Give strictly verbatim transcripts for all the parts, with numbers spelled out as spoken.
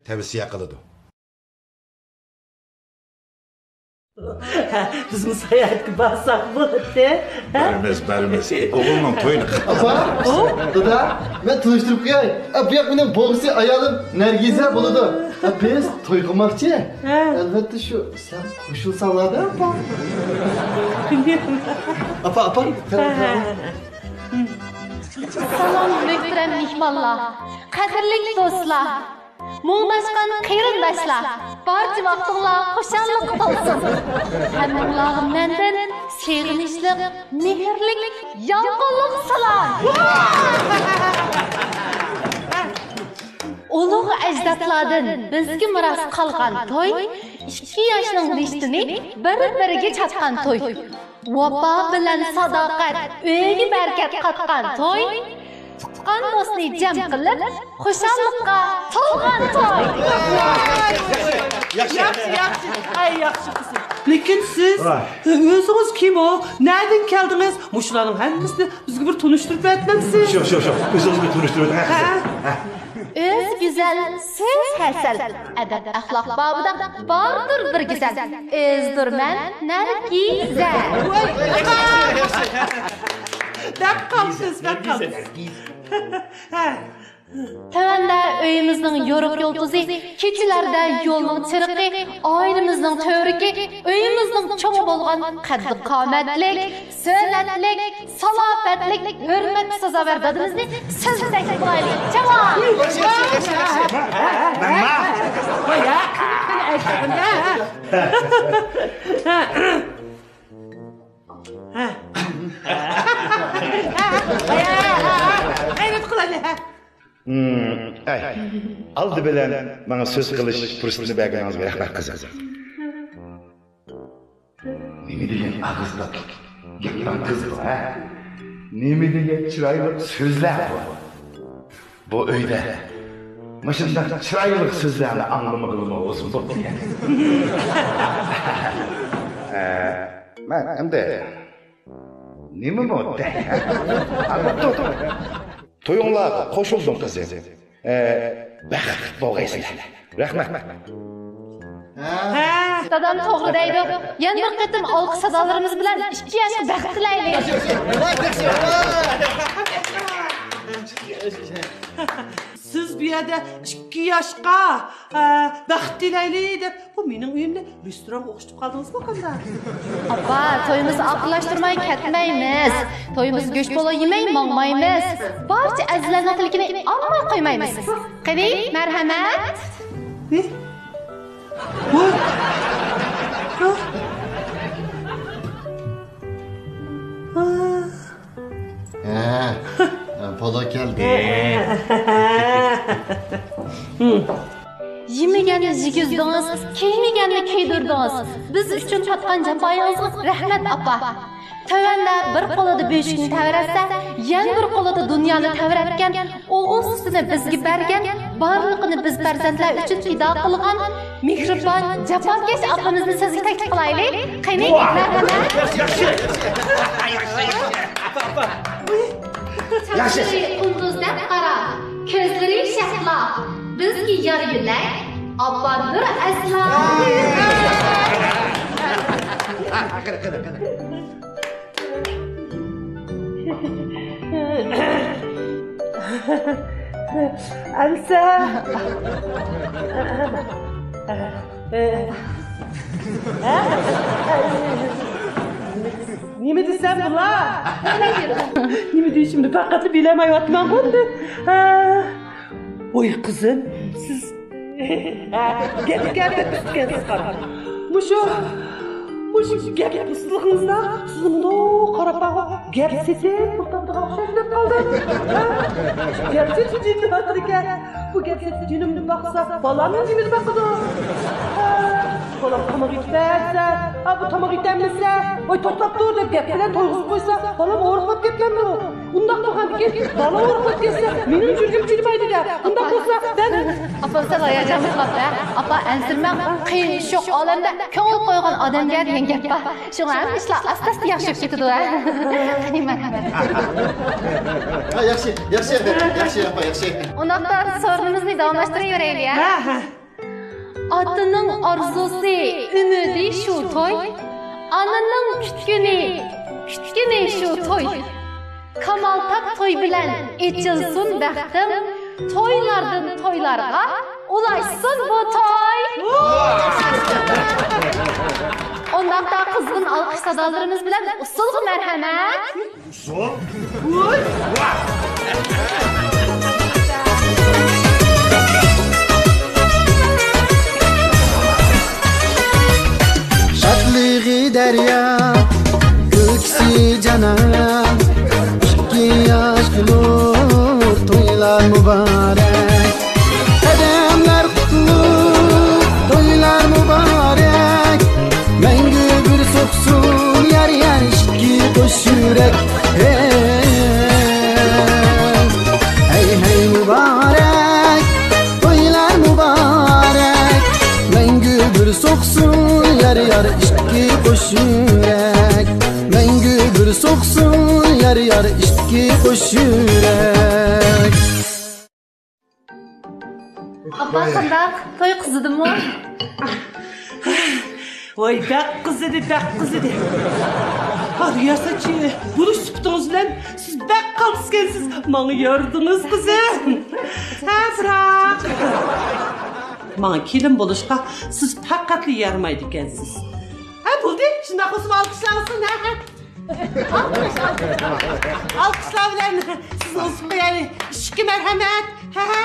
تەۋسىيە قىلىدۇ. بىزمۇ ساياھەتكە بارساق بولاتتى. بارىمىز، بارىمىز. ئوغۇلنىڭ تويىنى قىلىپ. ئاپا، دادا، مەن تونۇشتۇرۇپ قوياي. ئە، بۇ ياق مېنىڭ بوغچىسى ئايالىم نەرگىزە بولىدۇ. ئە، بىز توي قىلماقچى. ھە. ئەلۋەتتە شۇ سەن قوشۇلساڭلار-دە، ئاپا. ئاپا، ئاپا، قاراڭ، قاراڭ. سالام، مۆھتەرەم مېھمانلار، قەدىرلىك دوستلار، مۇڭداشقان قېرىنداشلار، بارچە ۋاقتىڭلار خۇشاللىققا تولسۇن. ھەممىڭلارغا مەندىن سېغىنىشلىق، مېھىرلىك، يالقۇنلۇق سالام! ئۇلۇغ ئەجدادلاردىن بىزگە مىراس قالغان توي، ئىككى ياشنىڭ رىشتىنى بىر-بىرىگە چاتقان توي. ۋاپا بىلەن ساداقەت ئۆيگە بەرىكەت قاتقان توي. تۇغقان دوستنى جەم قىلىپ، خۇشاللىققا تولغان توي. ياخشى، ياخشى، ياخشى. ئەي، ياخشى قىزىم. لېكىن سىز ئۆزىڭىز كىم ئۇ؟ نەدىن كەلدىڭىز؟ مۇشۇلارنىڭ ھەممىسىنى بىزگە بىر تونۇشتۇرۇپ ئەتمەمسىز؟ شوق، شوق، شوق. ئۆزىڭىزنى تونۇشتۇرۇۋېتىڭ. ھە؟ ھە. ئۆزى گۈزەل، سۆزى ھەسەل، ئەدەپ-ئەخلاق بابىدا باردۇر بىر كېسەل. ئۆزىدۇرمەن نەرگىزە. دەپ قالىسىز، دەپ قالىسىز. ھە. تۆۋەندە ئۆيىمىزنىڭ يورۇق يۇلتۇزى، كېچىلەردە يولنىڭ چىرىقى، ئائىلىمىزنىڭ تۈۋرۈكى، ئۆيىمىزنىڭ چوڭى بولغان قەددى-قامەتلىك، سۆلەتلىك، سالاپەتلىك، ھۆرمەتكە سازاۋەر دادىمىزنى سۆزلىسەك بولايلى. جاۋاب! ھە. ھەيران قىلىدۇ. ھە. ھىم، ئەي، ئالدى بىلەن ماڭا سۆز قىلىش پۇرسىتىنى بەرگىنىڭىزگە رەھمەت، قىزىم. نېمە دېگەن ئاغزىدا گەپدان قىز بۇ، ھە؟ نېمە دېگەن چىرايلىق سۆزلەر بۇ؟ بۇ ئۆيدە مۇشۇنداق چىرايلىق سۆزلەرنى ئاڭلىمىغىلىمۇ ئۇزۇن بولۇپ كەتتى. ئە، مەن ئەمدى نېمىمۇ دەي؟ تويۇڭلارغا قوشۇلدۇم، قىزىم. ئە، بەختلىك بولغايسىلەر. رەھمەت. ھە. دادام توغرا دەيدۇ. يەنە بىر قېتىم ئالقىش سادالىرىمىز بىلەن ئىككى ياشقا بەخت تىلەيلى. سىز بۇ يەردە ئىككى ياشقا، ئە، بەخت تىلەيلى دەپ، بۇ مېنىڭ ئۆيۈمنى رېستورانغا ئوخشىتىپ قالدىڭىزمۇ قانداق؟ ئاپا، تويىمىزنى ئاخىرلاشتۇرماي كەتمەيمىز. تويىمىزدا گۆش پالۋان يېمەي ماڭمايمىز. بارچە ئەزىزلەرنىڭ تىلىكىنى ئاڭلىماي قويمايمىز. قېنى، مەرھەمەت. ھە؟ ۋاي. ھە؟ ھە. ھە، پالا كەلدى. يېمىگەننى يېگۈزدىڭىز، كىيمىگەننى كىيدۈردىڭىز. بىز ئۈچۈن تارتقان جاپايىڭىزغا رەھمەت، ئاپا. تۆۋەندە بىر قولىدا بۆشۈكنى تەۋرەتسە، يەنە بىر قولىدا دۇنيانى تەۋرەتكەن، ئوغۇل سۈتىنى بىزگە بەرگەن، بارلىقىنى بىز پەرزەنتلەر ئۈچۈن پىدا قىلغان مېھرىبان، جاپاكەش ئاپىمىزنى سۆزگە تەكلىپ قىلايلى. قېنى، مەرھەمەت. ياخشى، ياخشى. چاچلىرى قۇندۇزدەك قارا، كۆزلىرى شەھلا، بىزگە يار يۆلەك، ئاپا نۇر ئەسلا. ئەمسە. نېمە دېسەم بولا؟ نېمە دېيىشىمنى پەقەتلا بىلەلمەيۋاتىمەنغۇ ئەمدى. ھە. ۋاي قىزىم، سىز گەپكە بەك ئۇستىكەنسىز قارا. مۇشۇ، مۇشۇ گەپ ئۇستىلىقىڭىزدا سىز مۇنداق قاراپ باققان گەپ سېتىپ ئولتۇرىدىغان ئوخشاش دەپ قالدىم. ھە؟ گەپ سېتىش جىنىم ئاتىدىكەن. بۇ گەپ سېتىش جىنىمنى باقسا، بالامنىڭ جىمىنى باقىدۇ. ھە؟ بالام تاماق يېتىپ بەرسە، ھە، بۇ تاماق يېتەلمىسە، ۋاي توختاپ تۇر دەپ گەپ بىلەن تويغۇزۇپ قويسا، بالام ئورۇق بولۇپ كەتكەندۇ. ئۇنداق بولغاندىكىن بالا ئورۇق بولۇپ كەتسە، مېنىڭ يۈرىكىم جىلمايدۇ-دە. ئۇنداق بولسا مەن. ئاپا، سەل ھاياجانلىنىپ قاپتۇ، ھە؟ ئاپا، ئەنسىرىمەڭ، قىيىن شوق ئالەمدە كۆڭۈل قويغان ئادەمگە دېگەن گەپ بار. شۇڭا ھەممە ئىشلار ئاستا-ئاستا ياخشى بولۇپ كېتىدۇ، ھە؟ قېنى، مەرھەمەت. ھە، ياخشى، ياخشى، ياخشى، ئاپا، ياخشى. ئۇنداقتا سورۇنىمىزنى داۋاملاشتۇرۇۋېرەيلى، ھە؟ ھە، ھە. ئاتىنىڭ ئارزۇسى، ئۈمىدى شۇ توي. ئانىنىڭ كۈتكىنى، كۈتكىنى شۇ توي. كامال تاپ توي بىلەن ئېچىلسۇن بەختىم. تويلاردىن تويلارغا ئۇلاشسۇن بۇ توي. ئۇنداقتا قىزغىن ئالقىش سادالىرىمىز بىلەن ئۇسسۇلغا مەرھەمەت. شادلىقى دەريا، كۈلكىسى جانان، ئىككى ياش كۈلۈپ تويلار مۇبارەك. قەدەملەر قۇتلۇق، تويلار مۇبارەك. مەڭگۈ بىر سوقسۇن يار يار ئىككى قوش يۈرەك. ھەي، ھەي، ھەي مۇبارەك، تويلار مۇبارەك. مەڭگۈ بىر سوقسۇن يار يار ئىككى قوش يۈرەك. مەڭگۈ بىر سوقسۇن يار يار ئىككى قوش يۈرەك. ئاپا، قانداق؟ توي قىزىدىمۇ؟ ۋاي، بەك قىزىدى، بەك قىزىدى. ھە، رىياسەتچى بولۇش سۈپىتىڭىز بىلەن سىز بەك قالتىسكەنسىز. ماڭا يارىدىڭىز، قىزىم. ھە، بىراق ماڭا كېلىن بولۇشقا سىز پەقەتلا يارىمايدىكەنسىز. ھە، بولدى، شۇنداق بولسا ئالقىشلانسۇن، ھە، ھە. ئالقىشلار بىلەن سىزنى ئۇزىتىپ قويايلى. ئىشىككە مەرھەمەت. ھە، ھە.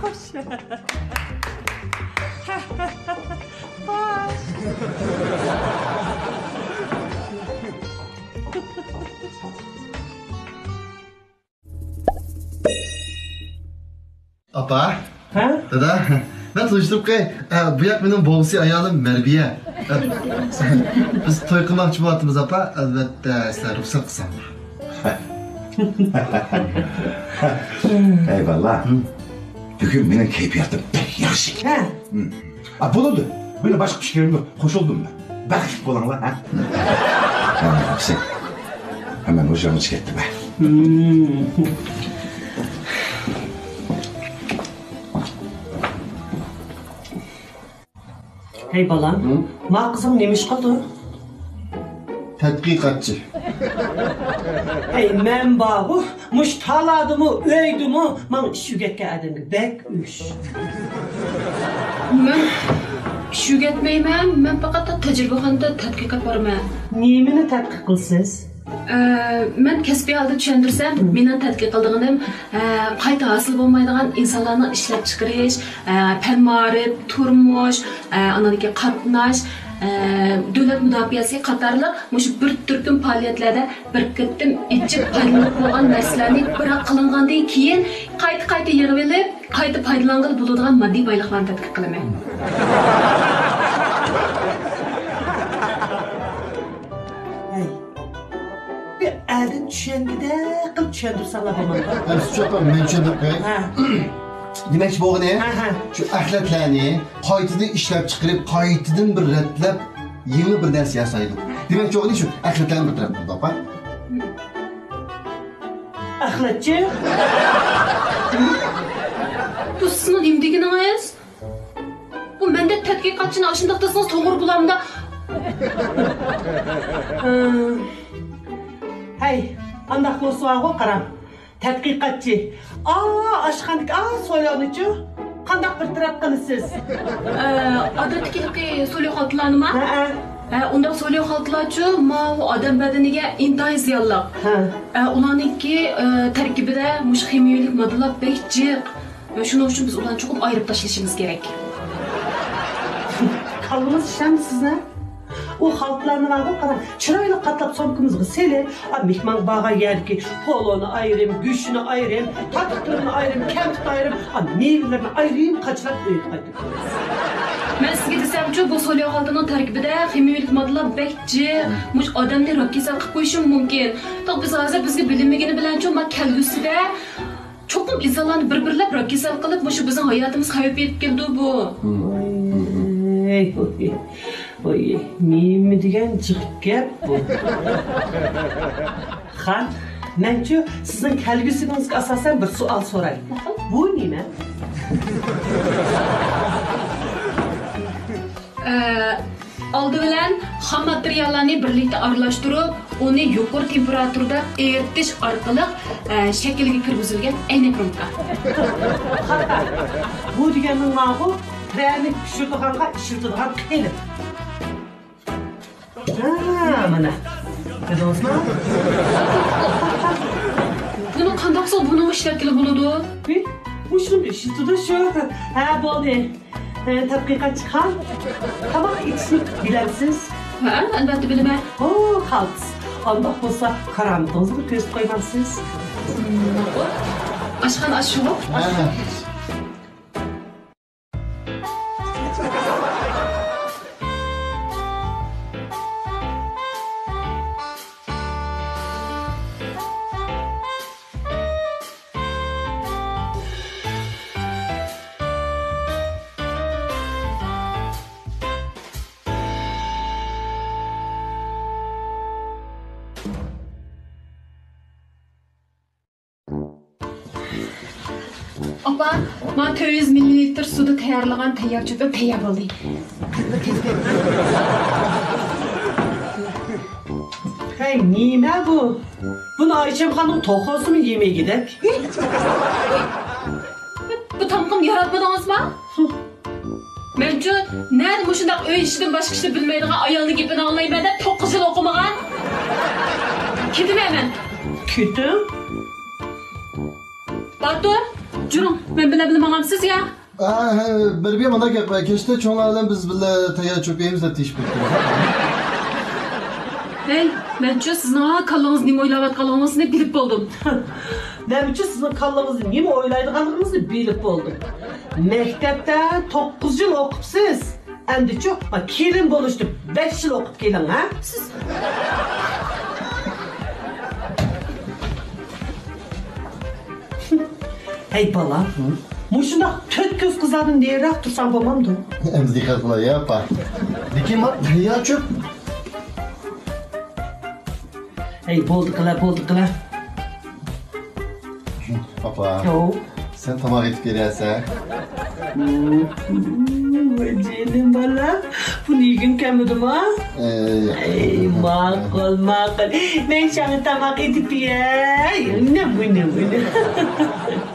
خوش. خوش. ئاپا. ھە؟ دادا، مەن تونۇشتۇرۇپ قوياي. ئە، بۇ ياق مېنىڭ بوۋىسى ئايالىم مەربىيە. ئە، بىز توي قىلماقچى بولۇۋاتىمىز، ئاپا. ئەلۋەتتە، سىلەر رۇخسەت قىلساڭلار. ھەي بالا، ھە؟ بۈگۈن مېنىڭ كەيپىياتىم بەك ياخشى. ھە. ھە. ئا، بولىدۇ. مېنىڭ باشقا پىكرىم يوق. قوشۇلدۇم مەن. بەختلىك بولۇڭلار، ھە؟ ھە، ياخشى. ھە، مەن ھوشۇمغا چىقىپ كەتتىم، ھە. ھەي بالام، ھە؟ ما قىزىڭ نېمە ئىش قىلىدۇ؟ تەتقىقاتچى. ھەي، مەن بارغۇ، مۇشۇ تالاردىمۇ، ئۆيدىمۇ ماڭا ئىش ئۆگەتكەن ئادەمگە بەك ئۆچ. مەن ئىش ئۆگەتمەيمەن، مەن پەقەت تەجرىبىخانىدا تەتقىق ئېلىپ بارىمەن. نېمىنى تەتقىق قىلىسىز؟ ئە، مەن كەسپىي ھالدا چۈشەندۈرسەم، مېنىڭ تەتقىق قىلىدىغىنىم، ئە، قايتا ھاسىل بولمايدىغان ئىنسانلارنىڭ ئىشلەپچىقىرىش، ئە، پەن-مائارىپ، تۇرمۇش، ئە، ئاندىن كېيىن قاتناش، ئە، دۆلەت مۇداپىئەسى قاتارلىق مۇشۇ بىر تۈركۈم پائالىيەتلەردە بىر قېتىم ئېچىپ پايدىلىنىپ بولغان نەرسىلەرنى بىراق قىلىنغاندىن كېيىن قايتا-قايتا يىغىۋېلىپ، قايتا پايدىلانغىلى بولىدىغان ماددىي بايلىقلارنى تەتقىق قىلىمەن. ھەي، بىر ئادەم چۈشەنگۈدەك قىلىپ چۈشەندۈرسەڭلار بولمامدۇ؟ ئەمىسە چوقۇم مەن چۈشەندۈرۈپ قوياي. ھە. دېمەكچى بولغىنى، ھە، ھە. شۇ ئەخلەتلەرنى قايتىدىن ئىشلەپ چىقىرىپ، قايتىدىن بىر رەتلەپ، يېڭى بىر نەرسە ياسايدۇ. دېمەكچى بولغىنى شۇ ئەخلەتلەرنى بىر تەرەپ قىلدۇق، ھە؟ ئەخلەتچى؟ بۇ سىزنىڭ نېمە دېگىنىڭىز؟ بۇ مەندەك تەتقىقاتچىنى ئاشۇنداق دېسىڭىز توغرا بولامدا؟ ھەي، ئانداق بولسىۋالغۇ قاراڭ. تەتقىقاتچى. ئا، ئاشخانىدىكى ئا سويۇقنىچۇ؟ قانداق بىر تەرەپ قىلىسىز؟ ئە، ئادەتتىكى ھېلىقى سولياۋ خالتىلارنىما؟ ھەئە. ھە، ئۇنداق سولياۋ خالتىلارچۇ، ماۋۇ ئادەم بەدىنىگە ئىنتايىن زىيانلىق. ھە. ئە، ئۇلارنىڭكى، ئە، تەركىبىدە مۇشۇ خىمىيەلىك ماددىلار بەك جىق. ۋە شۇنىڭ ئۈچۈن بىز ئۇلارنى چوقۇم ئايرىپ تاشلىشىمىز كېرەك. كاللىڭىز ئىشلەمدۇ سىزنىڭ؟ ئۇ خالتىلارنى بارغۇ، قاراڭ، چىرايلىق قاتلاپ سومكىمىزغا سېلىپ، ئا، مېھمانغا بارغان يەردىكى پولۇنى ئايرىم، گۆشىنى ئايرىم، تاتلىق تۈرىنى ئايرىم، كەمپۈتنى ئايرىم، ئا، مېۋىلىرىنى ئايرىم قاچىلاپ ئۆيگە قايتۇرۇپ كېلىمىز. مەن سىزگە دېسەمچۇ، بۇ سولياۋ خالتىنىڭ تەركىبىدە خىمىيەلىك ماددىلار بەك جىق، مۇشۇ ئادەمنى راك كېسەل قىلىپ قويۇشى مۇمكىن. تېخى بىز ھازىر بىزگە بىلىنمىگىنى بىلەنچۇ، ما كەلگۈسىدە چوقۇم ئىنسانلارنى بىر-بىرلەپ راك كېسەل قىلىپ، مۇشۇ بىزنىڭ ھاياتىمىزغا خەۋپ ئېلىپ كېلىدۇ بۇ. ۋاي، ۋاي، ۋاي، نېمە دېگەن جىق گەپ بۇ. خان، مەنچۇ سىزنىڭ كەلگۈسىڭىزگە ئاساسەن بىر سوئال سوراي. بۇ نېمە؟ خام ماتېرىياللارنى بىرلىكتە ئارىلاشتۇرۇپ، ئۇنى يۇقىرى تېمپېراتۇرىدا ئېرىتىش ئارقىلىق، ئە، شەكىلگە كىرگۈزۈلگەن ئەينەك رومكا. خاتا. بۇ دېگەننىڭ ماقۇل، بىرەرنى پىشۇرىدىغانغا ئىشلىتىدىغان قېلىپ. ھا، مانا. كۆردىڭىزمۇ؟ بۇنى قانداق قىلسا بۇنىمۇ ئىشلەتكىلى بولىدۇ؟ ھى، مۇشۇنى ئىشلىتىدۇ شۇ. ھە، بولدى. ئە، تەتقىقاتچى خان، تاماق ئېتىشنى بىلەمسىز؟ ھە، ئەلۋەتتە بىلىمەن. ئو، قالتىس. ئانداق بولسا، كارامىتىڭىزنى كۆرسىتىپ قويمامسىز؟ ماقۇل. ئاشخانا ئاشۇ. ھە. ئاپا، مانا تۆت يۈز مىللىلىتىر سۇدا تەييارلىغان تەييار چۆپۈم تەييار بولدى. ھەي، نېمە بۇ؟ بۇنى ئايشەمخاننىڭ توخۇسىمۇ يېمىگۈدەك. بۇ تامىقىمنى ياراتمىدىڭىزما؟ مەنچۇ، نەدە مۇشۇنداق ئۆي ئىشىدىن باشقا ئىشنى بىلمەيدىغان ئايالنىڭ گېپىنى ئاڭلايمەن دەپ توققۇز يىل ئوقۇمىغان؟ كېتىمەن مەن. كېتىڭ. باتۇر، جۈرۈڭ، مەن بىلەن بىللە ماڭامسىز يا؟ ھە، ھە، بىر بىر مانا گەپ، كەچتە چوڭلار بىلەن بىز بىللە تەييار چۆپ يەيمىز دەپ دېيىشىپ كەتتىم. ھەي، مەنچۇ سىزنىڭ كاللىڭىزدا نېمە ئويلاۋاتقانلىقىڭىزنى بىلىپ بولدۇم. مەنچۇ سىزنىڭ كاللىڭىزدا نېمە ئويلايدىغانلىقىڭىزنى بىلىپ بولدۇم. مەكتەپتە توققۇز يىل ئوقۇپسىز. ئەمدىچۇ، ھا، كېلىن بولۇشتا بەش يىل ئوقۇپ كېلىڭ، ھە؟ سىز. ھەي، بالا، مۇشۇنداق تۆت كۆز قىزلاردىن نېرىراق تۇرساڭ بولمامدۇ؟ ئەمدى دىققەت قىلاي، ئاپا. لېكىن ما تەييار چۆپ. ھەي، بولدى قىلە، بولدى قىلە. ئاپا، ئاۋۇ. سەن تاماق ئېتىپ بېرەسەن. ۋاي جېنىم بالا، بۇنى يېگۈڭ كەلمىدىما؟ ئەي. ئەي، ماقۇل، ماقۇل. مەن ساڭا تاماق ئېتىپ بېرەي. نېمە، نېمە، نېمە.